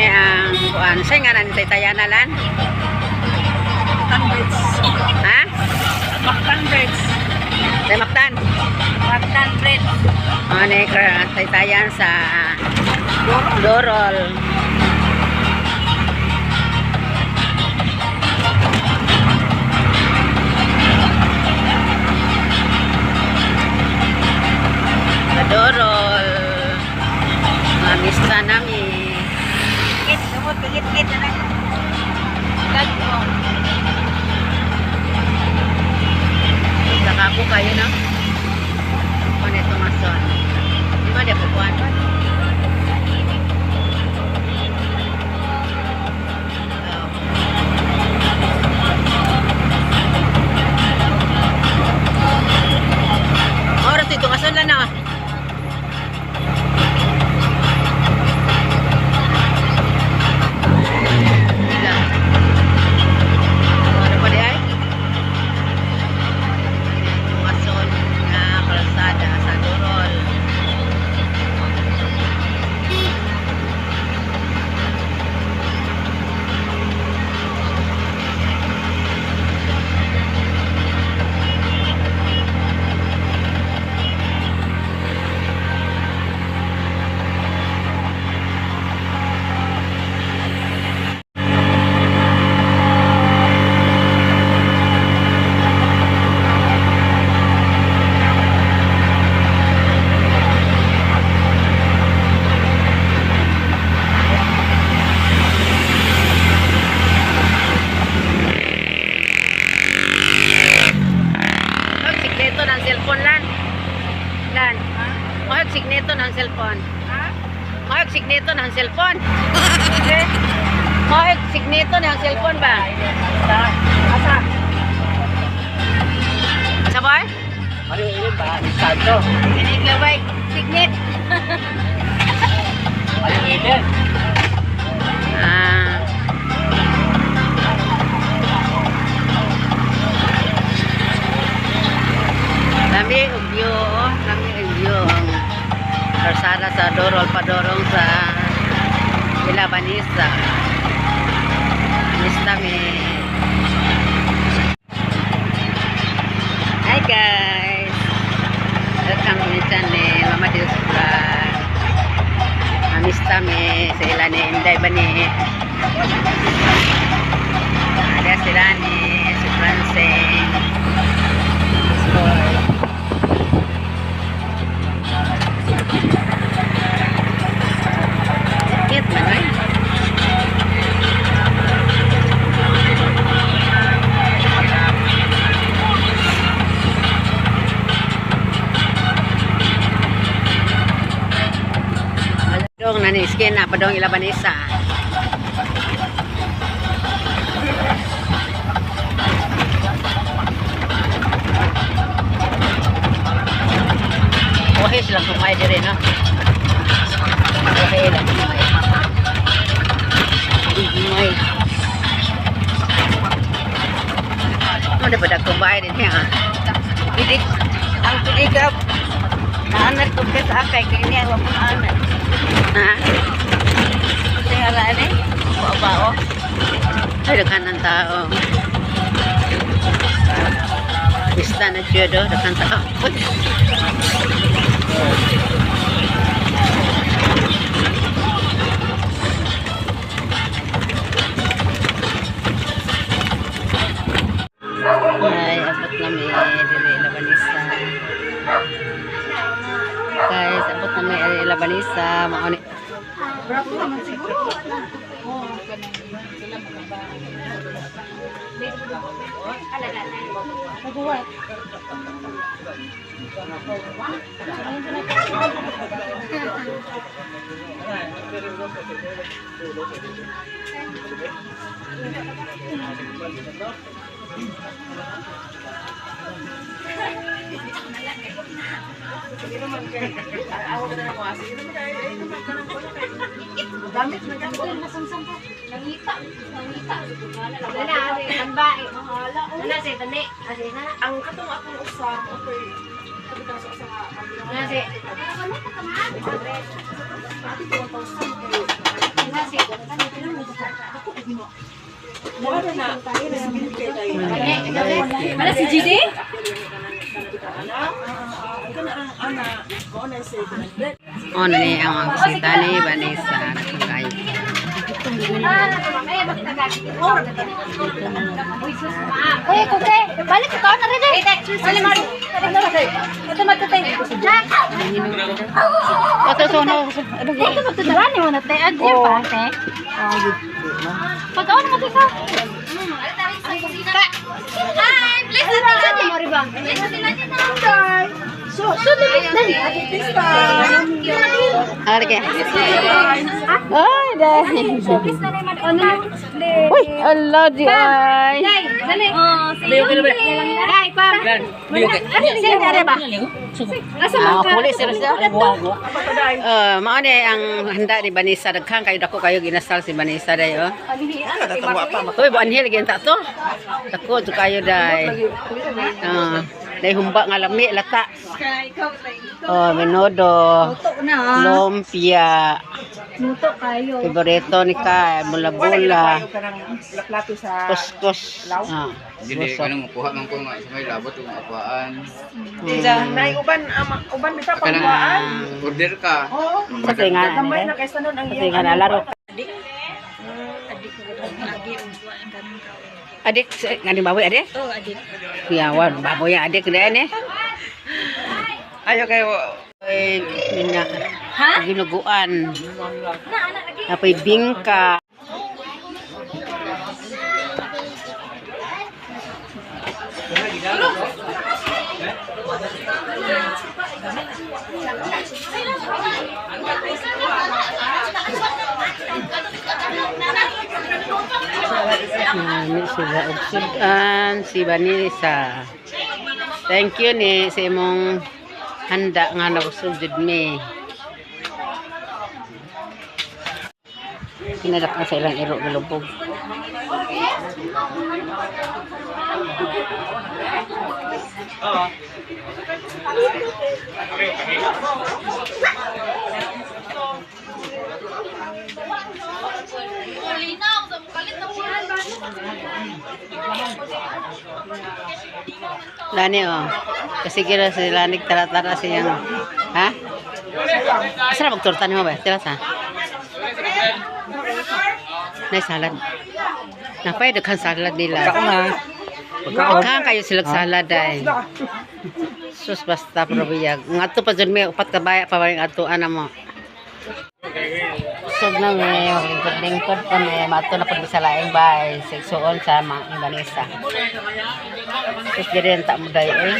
Ni ang kuan. Sa nga nan Taytayana lan? Mactan Bridge. Ha? Mactan Bridge. Sa Mactan. Mactan Bridge. Mao ni Taytayan sa Dorol. Sa Dorol. Mga mista nami. Kit, sumot, kit, kit, na. Gag, oh. Saka po kayo, no? Ano ito, Mason? Di ba, di ako kuhan ba? Oh. Oras ito, Mason lang na. Lang. Ano pa di ay? Mason nga kalsada sa Dorol. Oh, sikreto ng cellphone lan. Lan. Oh, sikreto ng cellphone. Ha? Oh, sikreto ng cellphone. Oh, sikreto ng cellphone ba? Asa? Sabay? Ano yun ba? Santo. Sinig Signet. Ano yun? Ah. Lami og view, oh. Lami og view ang kalsada sa Dorol padorong sa Ilabanisa. Mista mi. Hi guys. Welcome to my channel, Mama Diyos Vlog. Amista mi sa ila ni Inday Bani. Ada sila ni si Francine. Score. Cute man, ay. Dong na ni skin na padong ilabanisa. Okay silang kumain dire, no? Okay lang kumain. Kumain. Ano dapat ako kumain din niya? Pidik, ang pidigap. Naanak ko ka sa akay, kaya niya, wala mo naanak. Ha? Kasi nga raan eh, bao-bao. Ay, daghan ng tao. Bista na siya do, daghan tao. Uy! Ay, abot na mi diri Labanisa. Guys, abot na mi Labanisa. Mao ni Ang katong akong usap, okay. Katong sa usa nga, ang ginawa. Ate, 1,000 kayo. Ano si GD? Oh, ni ang mga bisita ni Vanessa. Nagkakayo. Uy, kuke, balik ka na rin eh. Balik mo. Ito matatay. Jack. Ato so no. Ito magtutara ni mo na te. Adyo pa te. Pagkaon mo sa. Hi! Please natin Mo riba. Please natin na. So, so dali. Ah, lagi. Ay, dahil. Please na naman. Ano? Uy, Allah di ay. Dai, dali. Dai, pam. Ano siya dare ba? Asa man Ah, ka? puli sila siya. Mao ni ang handa ni Vanessa, daghan kayo, dako kayo ginasal si Vanessa day oh. Uy, buanhil gyud ta to. Dako jud kayo day. Ah, day humba nga lami lata. Oh, menudo. Na. Lumpia. Luto kayo. Favorito ni Kai, bula-bula. Plato sa Kuskus. Ah, Dili ka nang kuha man ko nga sa may labot ug akwaan. Nay uban ama uban bitaw Kanang pangkuhaan. order ka. Oo. Sa tinga. Gamay na kaysa nun ang Sa tinga na laro. Adik, nga ni baboy adik? Oh, adik. Kuyawan, baboy ang adik na yan eh. Ayo kayo. Ay, mina, ginuguan. Apoy bingka. Nani sila og sudan si Vanessa. Thank you ni sa imong handa nga nabusog jud mi. Kinadap na sa ilang iro galubog. Lani oh. Kasi kira si Lani tara-tara siyang ha? Asa na magtorta nimo ba? Tira sa. Nay salad. Napay daghan salad nila. Pagkaon kayo silag salad ay. Sus basta probiyag. Ngadto pa jud mi upat ka baya pa rin adto ana mo. Sug na mi, lingkod-lingkod pa mi, mato na pud mi sa laing bay, sigsuon sa mga ni Vanessa. Sus diri ang ta mo day eh.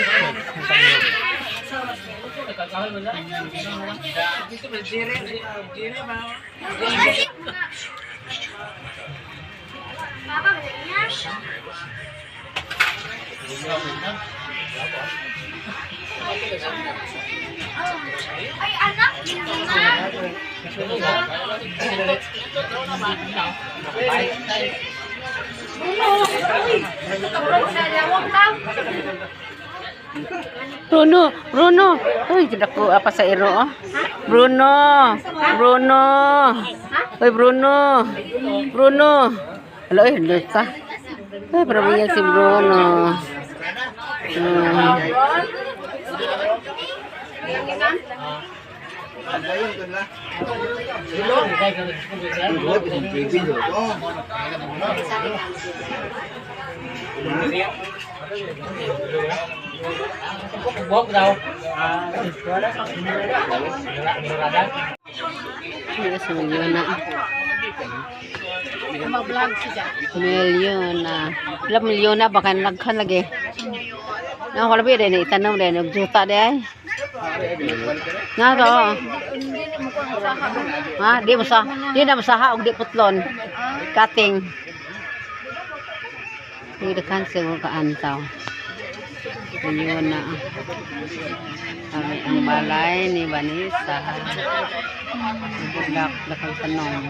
Ay, anak! Na! Bruno, Bruno. Uy, dako apa sa iro oh. Bruno, Bruno. Uy, Bruno. Bruno. Hala, uy, luta. Uy, probiyag si Bruno. Buhok daw. Hindi sa milyona. Milyona. Wala milyona baka nagkan lagi. Na wala ba din itanong din og juta di ay. Nga to. Ha, di mo sa, di na masaha og di putlon. Cutting. Di na cancel ka antaw. Milyona. Sabi ang balay ni Vanessa. Bulak, lakang tanong.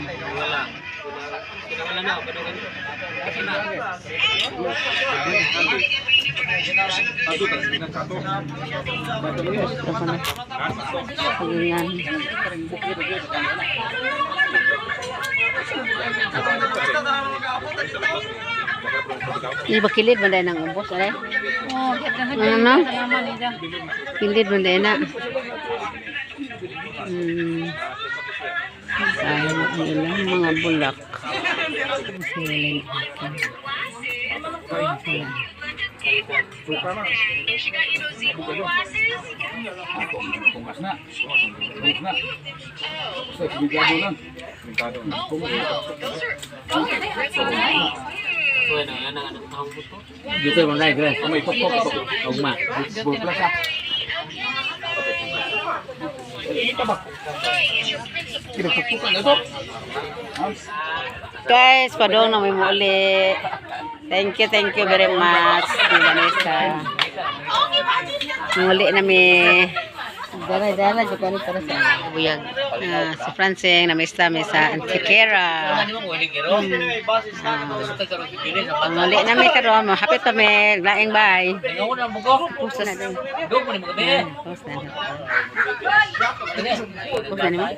Gusto ko na. Pagingan. Di ba kilid man dahil ng ubos, ay? Ano? Kilid man dahil na. Ay, ang ilang mga bulak. Silin. Tungas na. Tungas na. Basta sigurado lang. Dito mo na, Grace. May pokpok. Ugma. Buklas ah. Kinapukpukan na to. Guys, padong na may muli. Thank you very much, ni Vanessa. Muli na mi. Dara dara jud para sa Buyag. Ah, si Francing, na-miss mi sa Antiquera. Muli na mi karon, happy to mi. Laing bye. Post na din. Post na. Post na nimo.